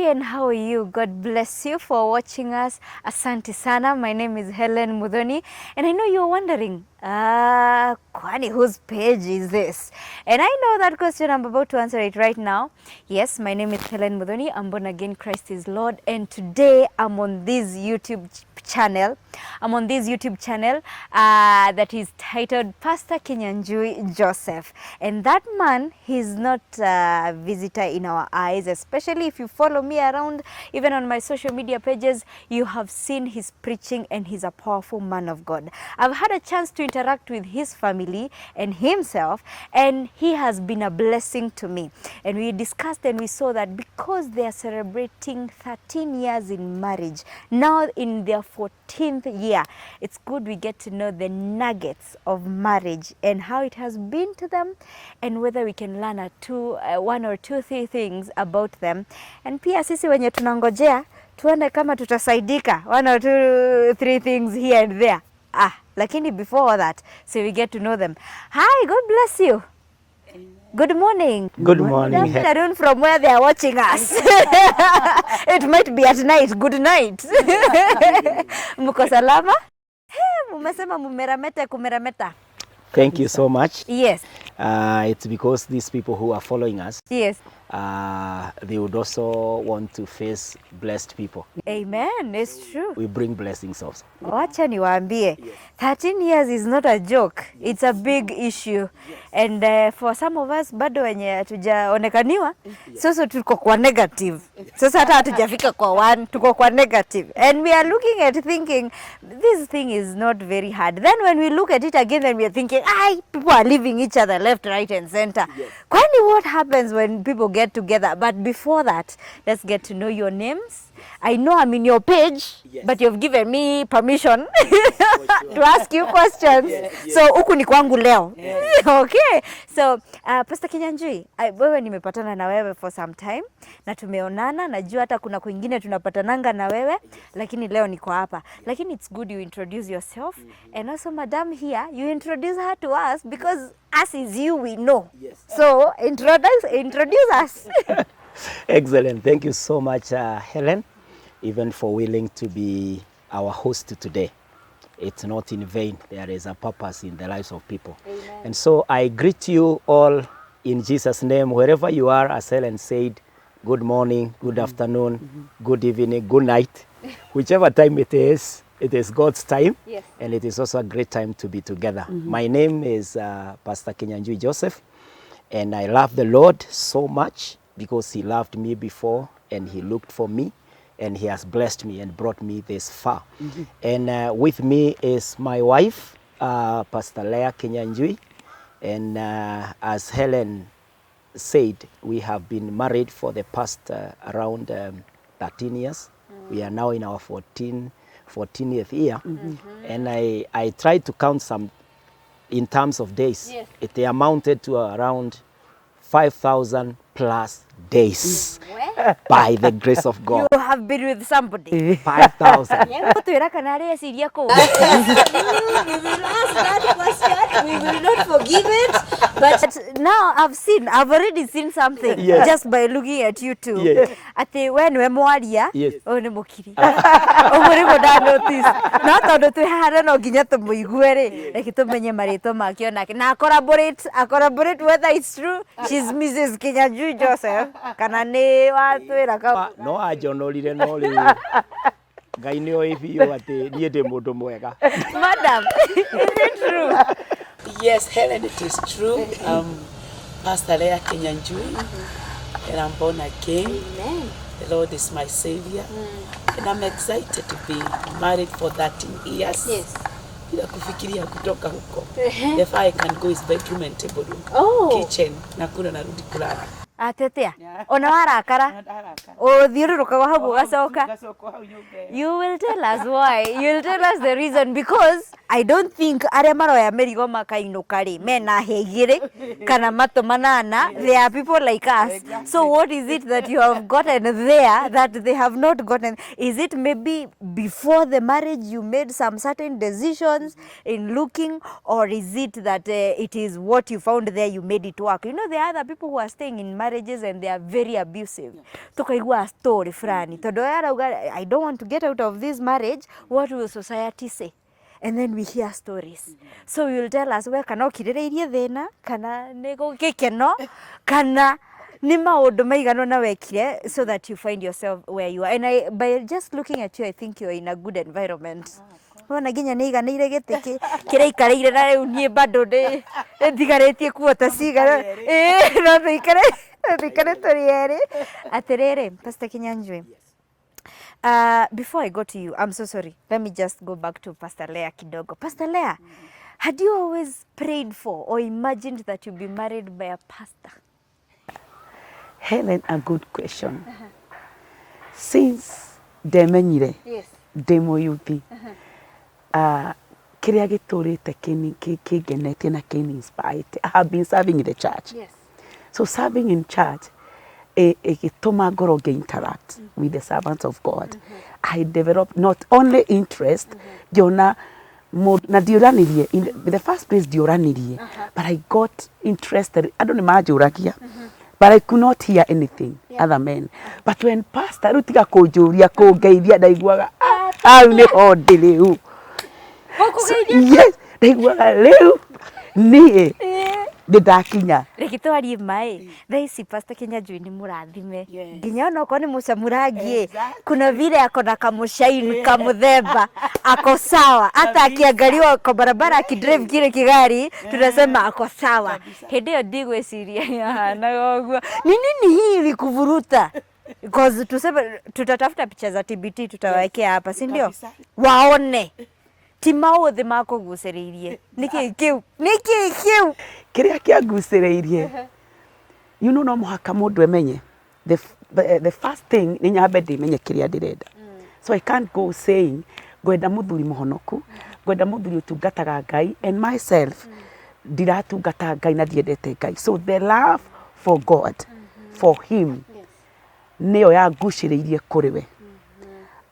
And how are you? God bless you for watching us. Asante sana. My name is Hellen Muthoni, and I know you're wondering, kwani whose page is this? And I know that question. I'm about to answer it right now. Yes, my name is Hellen Muthoni. I'm born again. Christ is Lord. And today I'm on this YouTube channel. I'm on this YouTube channel that is titled Pastor Kinyanjui Joseph. And that man, he's not a visitor in our eyes, especially if you follow me around, even on my social media pages, you have seen his preaching, and he's a powerful man of God. I've had a chance to interact with his family and himself, and he has been a blessing to me. And we discussed and we saw that because they are celebrating 13 years in marriage, now in their 14th year, it's good we get to know the nuggets of marriage and how it has been to them, and whether we can learn one or two, three things about them. And pia sisi wenye tunangojea tuone kama tutasaidika one or two, three things here and there. Ah, lakini before all that, so we get to know them. Hi, God bless you. Good morning. Good morning. Good afternoon from where they are watching us. It might be at night. Good night. Mko salama? Hey, mumesema mumerameta kumerameta. Thank you so much. Yes. It's because these people who are following us, they would also want to face blessed people. Amen. It's true. We bring blessings also. Wacha niwaambie, 13 years is not a joke. It's a big issue. And for some of us bado wenye hatujaonekaniwa, sasa tuko kwa negative. Sasa hata hatujafika kwa one, tuko kwa negative. And we are looking at thinking this thing is not very hard. Then when we look at it again, then we are thinking, ai, people are leaving each other left, right and center. Kwani what happens when people get together? But before that, let's get to know your names. I know I'm in your page, but you've given me permission to ask you questions. So huku ni kwangu leo. Okay. So Pastor Kinyanjui, wewe nimepatana na wewe for some time na tumeonana, najua hata kuna kwingine tunapatananga na wewe, lakini leo niko hapa. Lakini it's good you introduce yourself, and also madam here, you introduce her to us, because us is you we know. So introduce us. Excellent. Thank you so much, Helen, even for willing to be our host today. It's not in vain. There is a purpose in the lives of people. Amen. And so I greet you all in Jesus' name, wherever you are. As Helen said, good morning, good afternoon, good evening, good night. Whichever time it is God's time. And it is also a great time to be together. My name is Pastor Kinyanjui Joseph, and I love the Lord so much because he loved me before and he looked for me, and he has blessed me and brought me this far. And with me is my wife, Pastor Leah Kinyanjui. And as Helen said, we have been married for the past around 13 years. We are now in our 14th year. And I tried to count some in terms of days. It amounted to around 5,000 plus days by the grace of God. You have been with somebody. 5,000. Twĩra kana areciria kũu. We will ask that question. We will not forgive it. But now I've already seen something just by looking at you two. Atĩ we nĩwe mwaria, ũyũ nĩ mũkiri. Ũguo nĩguo nda notice. No tondũ twĩ haha no nginya tũmũigue rĩ, reke tũmenye marĩtwa make onake. Na collaborate whether it's true she's Mrs. Kinyanjui Joseph kana nĩ watwĩra kau. No anjonorire, no rĩu Ngai nĩ oĩ biũ atĩ niĩ ndĩ mũndũ mwega. Madam, is it true? Yes, Helen, it is true. I'm Pastor Leah Kinyanjui, and I'm born again. Amen. The Lord is my savior, and I'm excited to be married for 13 years. Bila kufikiria kutoka huko. The far I can go is bedroom and table room. Kitchen, nakula, narudi kulala. Atetea ona warakara ũthiũrũrũkaga hau ũgacoka. You will tell us why. You will tell us the reason, because I don't think arĩa maroya mĩrigo makainũka rĩ mena hĩa igĩrĩ kana matũ manana. There are people like us. So what is it that you have gotten there that they have not gotten? Is it maybe before the marriage you made some certain decisions in looking, or is it that it is what you found there you made it work? You know, there are other people who are staying in marriages marriages and they are very abusive. Tukaigua story fulani tondu we arauga, "I don't want to get out of this marriage. What will society say?" And then we hear stories. So you will tell us we kana ũkirĩrĩirie thĩna kana nĩ gĩkeno kana nĩ maũndũ maigana ũna wekire so that you find yourself where you are. And I, by just looking at you, I think you're in a good environment. Wona nginya nĩ iganĩire gĩtĩ kĩraikarĩire na rĩu niĩ bado ndĩ ndigarĩtie kuota cigana. Ĩĩ, no tũikare tũrĩ erĩ. Atĩrĩrĩ, Pastor Kinyanjui, before I go to you, I'm so sorry. Let me just go back to Pastor Leah kidogo. Pastor Leah, had you always prayed for or imagined that you'd be married by a pastor? Helen, a good question. Since ndemenyire ndĩ mũyuthi, kĩrĩa gĩtũrĩte kĩngenetie na kĩni-inspire, I have been serving in the church. So serving in church ĩgĩtũma ngorwo ngĩ interact with the servants of God. I developed not only interest, ngĩona na ndiũranirie in the first place, ndiũranirie, but I got interested. Andũ nĩ manjũragia, but I could not hear anything other men. But when pastor rĩu tiga kũnjũria kũngeithia, ndaiguaga, "Ah, hau nĩho ndĩ rĩu." So, yes, ndaiguaga rĩu niĩ nĩ ndakinya. Reke twarie maĩ thaa ici. Pastor Kinyanjui nĩ mũrathime nginya ona okorwo nĩ mũcamurangi. Kuna vile ako na kamũcaini kamũthemba, ako sawa. Hata akiangaliwa kwa barabara akidrive kile kigari, tunasema ako sawa. Hĩndĩ ĩyo ndigwĩciria yahanaga ũguo. Ni nini hii ilikuvuruta? Because tuseme tutatafuta picha za TBT, tutawekea hapa, si ndio? Kabisa. Waone ti maũthĩ makũgucĩrĩirie. Nĩkĩ kĩu? Nĩkĩ kĩu? Kĩrĩa kĩangucĩrĩirie, no mũhaka mũndũ emenye. The first thing nĩ nyambe ndĩmenye kĩrĩa ndĩrenda. So I can't go saying ngwenda mũthuri mũhonoku, ngwenda mũthuri ũtungataga Ngai, and myself ndiratungata Ngai na ndiendete Ngai. So the love for God, for him, nĩyo yangucĩrĩirie kũrĩ we.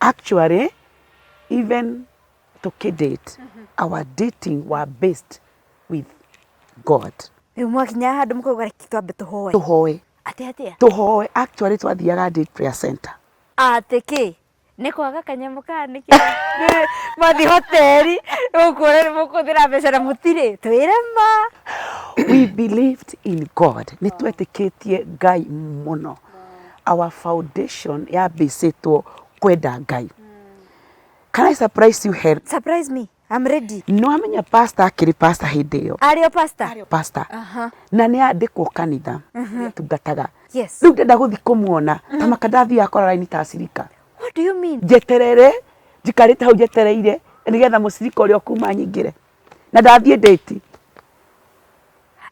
Actually, even tukidate, our dating were based with God. Rĩu mwakinya handũ mũkauga, "Reke twambe tũhoe"? Tũhoe. Atĩ atĩa? Tũhoe. Actually, twathiaga date prayer center. Atĩ kĩ? Nĩ kwaga kanyamũ kaa nĩkĩ mwathi hoteri ũkuona nĩ mũkũhũthĩra mbeca na mũtirĩ twĩre ma? We believed in God. Nĩ twetĩkĩtie Ngai mũno. Our foundation yambĩcĩtwo kwenda Ngai. Can I surprise you, Helen? Surprise me, I'm ready. Nĩ wamenya pastor akĩrĩ pastor hĩndĩ ĩyo. Arĩ o pastor? Pastor na nĩ andĩkwo kanitha tungataga. Rĩu ndenda gũthiĩ kũmuona tamaka ndathiaga kora raini ta cirika. What do you mean? Njeterere, njikarĩte hau njetereire nĩgetha mũcirika ũrĩa ũkuma nyingĩre na ndathiĩ ndĩti.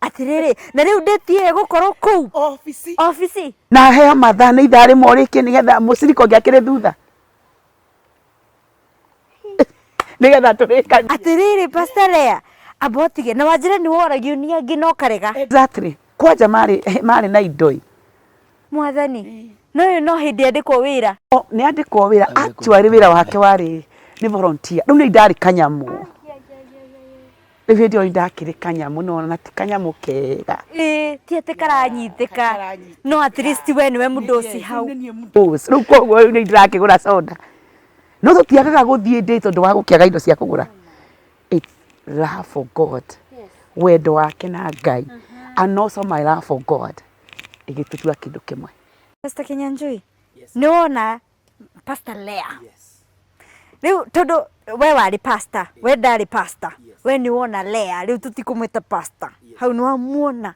Atĩrĩrĩ, na rĩu ndĩti ĩyo ĩgũkorwo kũu obici. Obici. Na heo mathaa nĩ ithaa rĩmwe ũrĩkie nĩgetha mũcirika ũngĩ akĩrĩ thutha nĩgetha tũrĩkanie. Atĩrĩrĩ, Pastor Lea, amba ũtige na wanjĩre nĩ woragio nĩ angĩ no karega. Exactly. Kwanja marĩ na indo i. Mwathani, no ũyũ no hĩndĩ andĩkwo wĩra. O, nĩ andĩkwo wĩra. Actually, wĩra wake warĩ nĩ volunteer. Rĩu nĩ ndarĩ kanyamũ, rĩu hĩndĩ ĩyo nĩ ndakĩrĩ kanyamũ, no na ti kanyamũ kega. Ĩĩ, ti atĩ karanyitĩka, no at least we nĩwe mũndũ hau. Rĩu koguo rĩu nĩ ndĩrakĩgũra soda, no tũtiagaga gũthiĩ ndĩ tondũ wa gũkĩaga indo cia kũgũra. It's love for God, wendo wake na Ngai, and also my love for God ĩgĩtũtua kĩndũ kĩmwe. Pastor Kinyanjui, nĩ wona Pastor Lea rĩu, tondũ we warĩ pastor, we ndarĩ pastor, we nĩ wona Lea rĩu, tũtikũmwĩta pastor hau, nĩ wamuona.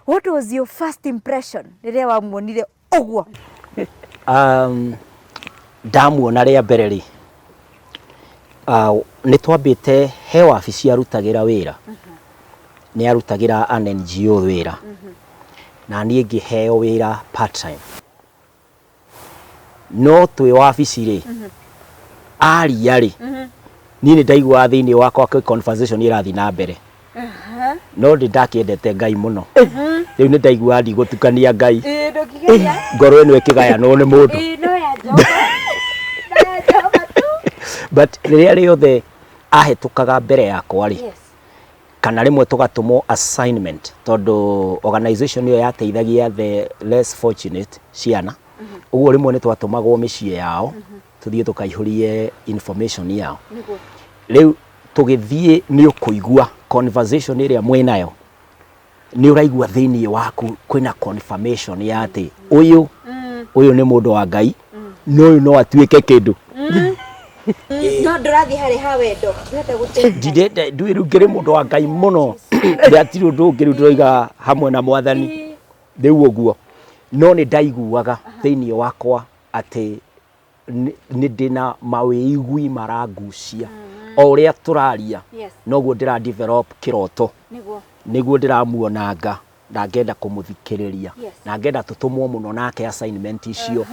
What was your first impression rĩrĩa wamuonire ũguo? Ndamuona rĩa mbere rĩ, nĩ twambĩte he wabici arutagĩra wĩra, nĩ arutagĩra an NGO wĩra, na niĩ ngĩheo wĩra part time, no twĩ wabici rĩ, aria rĩ, niĩ nĩ ndaiguaga thĩinĩ wakwa kwĩ conversation ĩrathiĩ na mbere, no ndĩ ndakĩendete Ngai mũno. Rĩu nĩ ndaiguaga ndigũtukania Ngai, ngoro ĩno ĩkĩgayanwo nĩ mũndũ. No ya Jehova, no ya Jehova tu. But rĩrĩa rĩothe ahĩtũkaga mbere yakwa rĩ, Kana rĩmwe tũgatũmwo assignment tondũ organization ĩyo yateithagia the less fortunate ciana. Ũguo rĩmwe nĩ twatũmagwo mĩciĩ yao tũthiĩ tũkaihũrie information yao. Rĩu tũgĩthiĩ nĩ ũkũigua conversation ĩrĩa mwĩnayo nĩ ũraigua thĩinĩ waku kwĩna confirmation ya atĩ ũyũ ũyũ nĩ mũndũ wa Ngai na ũyũ no atuĩke kĩndũ. No ndũrathiĩ harĩ ha wendo ndũrenda gũteithia. Ndirenda ndũĩ rĩu ngĩrĩ mũndũ wa Ngai mũno hatirĩ ũndũ ũngĩ rĩu ndĩroiga hamwe na mwathani rĩu ũguo no nĩ ndaiguaga thĩinĩ wakwa atĩ nĩ ndĩna mawĩigui marangucia o ũrĩa tũraria noguo ndĩra develop kĩroto nĩguo ndĩramuonanga na ngenda kũmũthikĩrĩria na ngenda tũtũmwo mũno nake assignment icio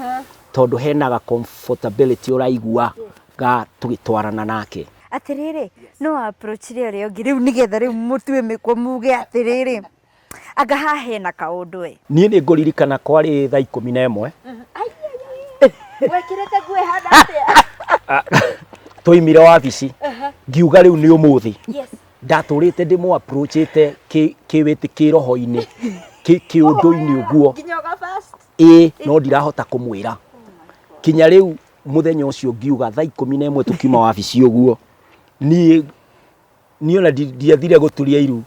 tondũ hena ga comfortability ũraigua ga tũgĩtwarana nake. Atĩrĩrĩ, no approachire ũrĩa ũngĩ rĩu nĩgetha rĩu mũtue mĩkwa muge atĩrĩrĩ, anga haha hena kaũndũ ĩ. Niĩ nĩ ngũririkana kwarĩ thaa 11. Wekĩrĩte nguo ĩhana atĩa? Twaimire wabici ngiuga rĩu nĩ ũmũthĩ. Ndatũrĩte ndĩmũ approachĩte kĩwĩtĩ kĩroho-inĩ kĩũndũ-inĩ ũguo. Nginya ũga fast. Ĩĩ no ndirahota kũmwĩra. Kinya rĩu mũthenya ũcio ngiuga thaa 11 tũkiuma wabici ũguo niĩ niĩ ona ndiathire gũturia iru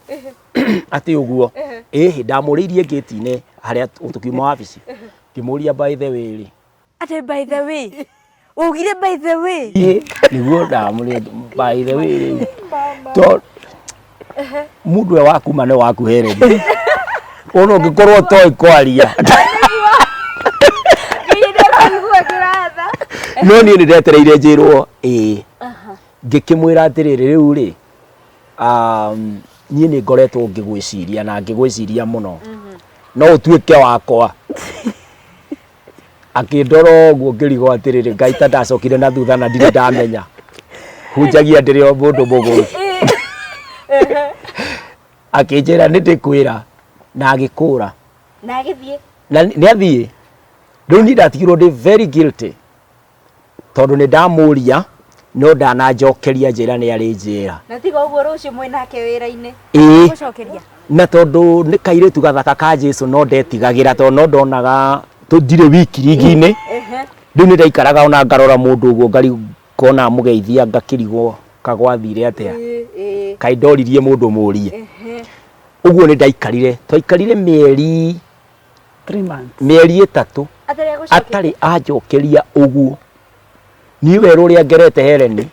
atĩ ũguo. Ĩhĩ ndamũrĩirie ngĩti-inĩ harĩa tũkiuma wabici ngĩmũria by the way rĩ. Atĩ by the way. Ugire by the way. Ĩĩ nĩguo ndamũria by the way rĩ. To mundu we waku ma nĩ waku Helen. Ona ũngĩkorwo ũtoĩ kwaria. No niĩ nĩ ndetereire njĩrwo ĩĩ. Ngĩkĩmwĩra atĩrĩrĩ rĩu rĩ niĩ nĩ ngoretwo ngĩgwĩciria na ngĩgwĩciria mũno no ũtuĩke wakwa. Akĩndora ũguo ngĩrigwo atĩrĩrĩ Ngai ta ndacokire na thutha na ndirĩ ndamenya. Hunjagia ndĩrĩ o mũndũ mũgũrũ. Akĩnjĩra nĩ ndĩkwĩra na agĩkũra. Na agĩthiĩ. Na nĩ athiĩ. Rĩu niĩ ndatigirwo ndĩ very guilty tondũ nĩ ndamũria no ndananjokeria njĩra nĩ arĩ njĩra. Na tiga ũguo rũciũ mwĩ nake wĩra-inĩ. Ĩĩ. Gũcokeria. Na tondũ nĩ kairĩtu gathaka ka Jesu no ndetigagĩra tondũ no ndonaga ndirĩ wiki rigi-inĩ. Rĩu nĩ ndaikaraga ona ngarora mũndũ ũguo ngona amũgeithia ngakĩrigwo kagwathire atĩa. Kaĩ ndoririe mũndũ mũrie. Ũguo nĩ ndaikarire, twaikarire mĩeri 3 months. Mĩeri 3 atarĩ anjokeria ũguo. Niĩ werũ ũrĩa ngerete Helen,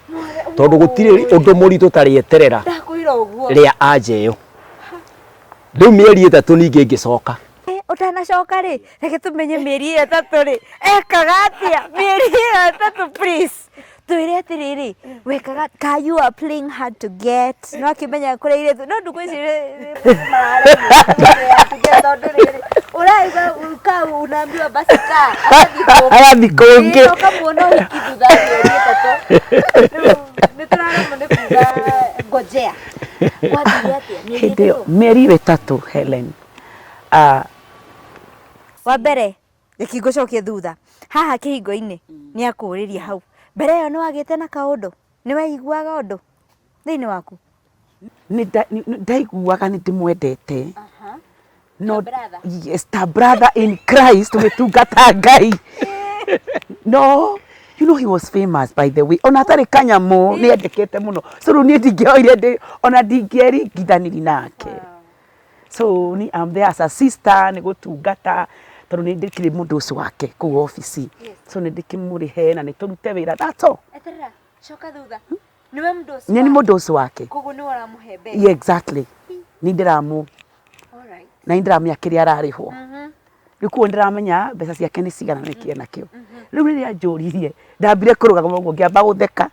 tondũ gũtirĩ ũndũ mũritũ ta rĩeterera rĩa anja ĩyo. Rĩu mĩeri 3 ningĩ ngĩcoka. Ũtanacoka rĩ, reke tũmenye mĩeri ĩyo 3 rĩ, ekaga atĩa? Mĩeri ĩyo 3 please. Twĩre atĩrĩrĩ, wekaga ka you are playing hard to get. No akĩmenya kũrĩa airĩtu, no ndukũ ici tondũ rĩrĩ, ũraigua ka unaambiwa basi ka, agathiĩ kũngĩ. Ũkamuona ũhiki thutha wa mĩeri 3. Rĩu nĩ tũraremwo nĩ kuga ngojea. Gwathire atĩa? Mĩeri Hĩndĩ ĩyo 3? mĩeri 3 Helen. Wa mbere reke ngũcokie thutha haha kĩhingo-inĩ nĩ akũrĩria hau mbere ĩyo nĩ wagĩte na kaũndũ nĩ waiguaga ũndũ thĩinĩ waku? Nĩ ndaiguaga nĩ ndĩmwendete. No, Ta brother. Yes, ta brother in Christ tũgĩtungata Ngai. No, you know he was famous by the way. Ona atarĩ kanyamũ nĩ endekete mũno. So rĩu niĩ ndingĩoire ndĩ ona ndingĩeringithanirie nake. So ni I'm there as a sister nĩ gũtungata tondũ nĩ ndĩkĩrĩ mũndũ ũcio wake kũu obici. So nĩ ndĩkĩmũrĩhe na nĩ tũrute wĩra. That's all. Eterera, coka thutha. Nĩwe mũndũ ũcio Nĩ wake? mũndũ ũcio wake. Koguo nĩwe ũramũhe mbeca? Yeah, exactly. Nĩ ndĩramũ Alright. na nĩ ndĩramenya kĩrĩa ararĩhwo. Rĩu koguo nĩ ndĩramenya mbeca ciake nĩ cigana na nĩkĩ enakĩo. Rĩu rĩrĩa anjũririe, ndambire kũrũgama ũguo ngĩamba gũtheka.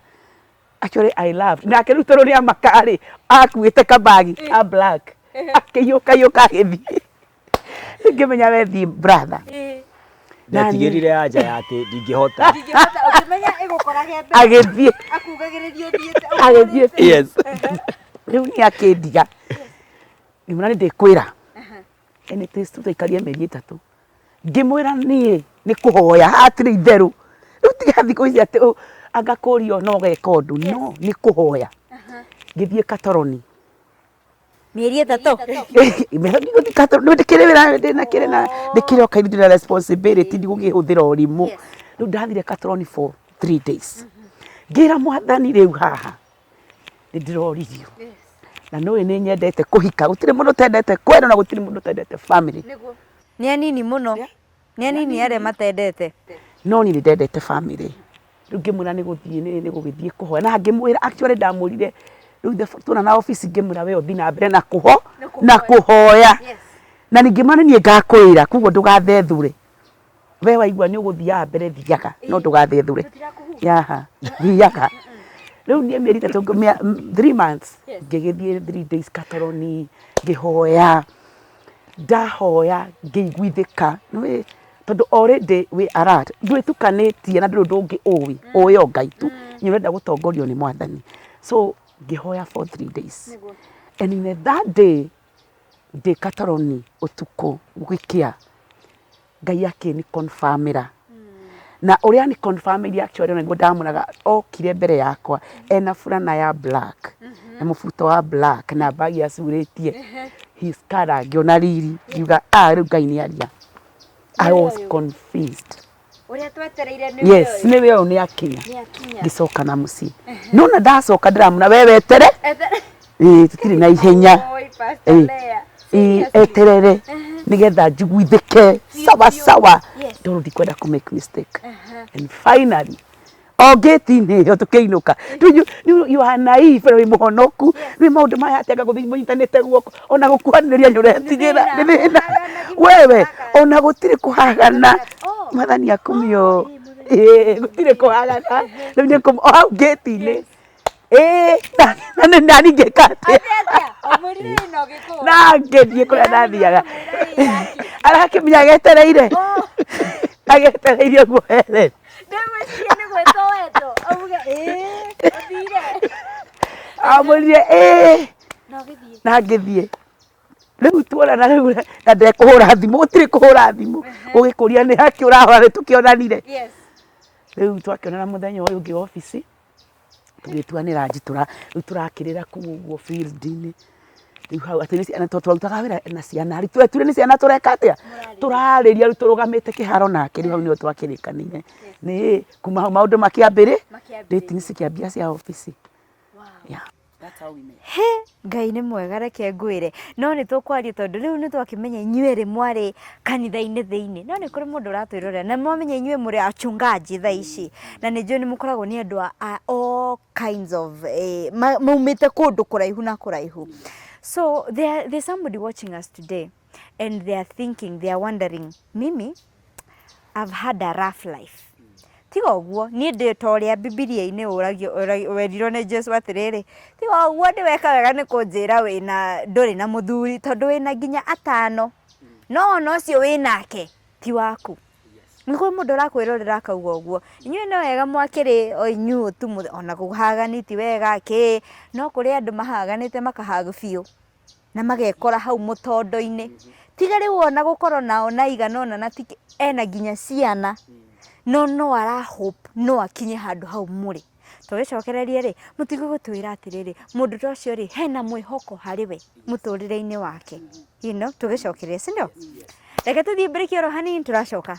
Actually I laughed. Nake rĩu tondũ nĩ amaka rĩ, akuĩte kabagi ka black. Akĩiyũka iyũka agĩthiĩ. Rĩu ngĩmenya we thiĩ brother. Ndetigĩrire anja ya atĩ ndingĩhota. Ndingĩhota, ũkĩmenya ĩgũkorage mbere. Agĩthiĩ. Akugagĩrĩria ũthiĩte, Agĩthiĩ. Yes. Rĩu niĩ akĩndiga. Ngĩmwĩra nĩ ndĩkwĩra. And it is true twaikarire mĩeri 3. Ngĩmwĩra niĩ nĩ kũhoya hatirĩ itherũ. Rĩu tiga thikũ ici atĩ anga kũrio no ũgeka ũndũ. No nĩ kũhoya. Ngĩthiĩ Katoroni. Mĩeri 3. Ndĩkĩrĩ wĩra ndĩna kĩrĩ na ndĩkĩrĩ o kairĩtu na responsibility, ndigũkĩhũthĩra ũrimũ. Rĩu ndathire Katoroni for 3 days, ngĩra Mwathani, rĩu haha nĩ ndĩroririo na nũĩ nĩ nyendete kũhika. Gũtirĩ mũndũ ũtendete kwendwo na gũtirĩ mũndũ ũtendete family. Nĩ anini mũno, nĩ anini arĩa matendete. No niĩ nĩ ndendete family. Rĩu ngĩmwĩra nĩ gũthiĩ nĩ gũgĩthiĩ kũhoya, na ngĩmwĩra, actually ndamwĩrire rĩu tuona na office, ngĩmwĩra, we ũthiĩ na mbere na kũho na kũhoya, na ningĩ ma nĩ niĩ ngakwĩra, koguo ndũgathethũre. We waigua nĩ ũgũthiaga mbere, thiaga, no ndũgathethũre yaha, thiaga. Rĩu niĩ mĩeri 3, 3 months, ngĩgĩthiĩ 3 days Katoroni ngĩhoya. Ndahoya ngĩiguithĩka nĩ tondũ already wĩ alert, ndwĩtukanĩtie na ndũrĩ ũndũ ũngĩ ũĩ, ũĩ o Ngai tu, nĩ ũrenda gũtongorio nĩ Mwathani. So ngĩhoya for 3 days, and in that day ndĩ Katoroni ũtukũ gũgĩkĩa, Ngai akĩni confirmĩra na ũrĩa ni confirmĩire. Actually, ona nĩguo ndamũraga, okire mbere yakwa ena burana ya black na mũbuto wa black na bagi acurĩtie his color. Ngĩona riri, ngiuga, "Ah, rĩu Ngai nĩ aria." I was convinced. Ũrĩa twetereire nĩ. Yes, nĩwe ũyũ, nĩ akinya. Ngĩcoka na mũciĩ, nona ndacoka ndĩramũra, we wetere, ĩĩ, tũtirĩ na ihenya. Ĩĩ. Ĩĩ, eterere nigetha njiguithĩke sawa sawa, tondũ ndikwenda kũ make mistake. And finally o ngĩti-inĩ ĩyo tũkĩinũka, you are naive na wĩ mũhonoku nĩ maũndũ maya, atĩ anga gũthiĩ mũnyitanĩte guoko, ona gũkuhanĩrĩria nĩ ũretigĩra, nĩ thĩna wewe, ona gũtirĩ kũhagana. Mwathani akumio. Ĩĩ, gũtirĩ kũhagana. Rĩu nĩ o hau ngĩti-inĩ, ĩĩ, na nani ngĩka atĩa na ngĩthiĩ kũrĩa ndathiaga, arakĩmenya agetereire, agetereire ũguo Helen. Ndĩgwĩciria nĩ gwĩtwo wetwo auge ĩĩ ũthire. Amwĩrire ĩĩ. Na ũgĩthiĩ. Na ngĩthiĩ. Rĩu tuonana rĩu na ndekũhũra thimũ, gũtirĩ kũhũra thimũ gũgĩkũria nĩ haki ũrahũra, nĩ tũkĩonanire. Rĩu twakĩonana mũthenya ũyũ ũngĩ obici, tũgĩtuanĩra nji rĩu tũrakĩrĩra kũu ũguo field-inĩ. Rĩu hau atĩ nĩ ciana, tondũ twarutaga wĩra na ciana rĩ, twetuire nĩ ciana, tũreka atĩa, tũrarĩria. Rĩu tũrũgamĩte kĩharo nake, rĩu hau nĩho twakĩrĩkanĩire. Nĩ kuma hau maũndũ makĩambĩrĩ, dating cikĩambia cia obici. Yeah. That's how we met. He Ngai nĩ mwega. Reke ngwĩre, no nĩ tũkwaria tondũ rĩu nĩ twakĩmenya inyuĩ erĩ mwarĩ kanitha-inĩ thĩinĩ, no nĩ kũrĩ mũndũ ũratwĩrorera na mwamenya inyuĩ mũrĩ achungaji thaa ici, na nĩ njũĩ nĩ mũkoragwo nĩ andũ a all kinds of maumĩte kũndũ kũraihu na kũraihu. So there's somebody watching us today and they are thinking, they are wondering, "Mimi I've had a rough life. Tiga ũguo niĩ ndĩ ta ũrĩa Bibilia-inĩ ũragio werirwo nĩ Jesu atĩrĩrĩ, tiga ũguo nĩweka wega nĩ kũnjĩra wĩna ndũrĩ na mũthuri, tondũ wĩna nginya atano, no ona ũcio wĩnake ti waku." Nĩ kũrĩ mũndũ ũrakwĩrorera akauga ũguo. Inyuĩ no wega mwakĩrĩ o inyuĩ tu, ona kũhagani ti wega kĩ, no kũrĩ andũ mahaganĩte makahag biũ na magekora hau mũtondo-inĩ. Tiga rĩu ona gũkorwo nao na igana ũna na ti ena nginya ciana, no no ara hope no akinye handũ hau mũrĩ. Tũgĩcokererie rĩ, mũtige gũtwĩra atĩrĩrĩ, mũndũ ta ũcio rĩ, hena mwĩhoko harĩ we mũtũrĩre-inĩ wake? Tũgĩcokererie, si ndio? Reke tũthiĩ break oro hanini, tũracoka.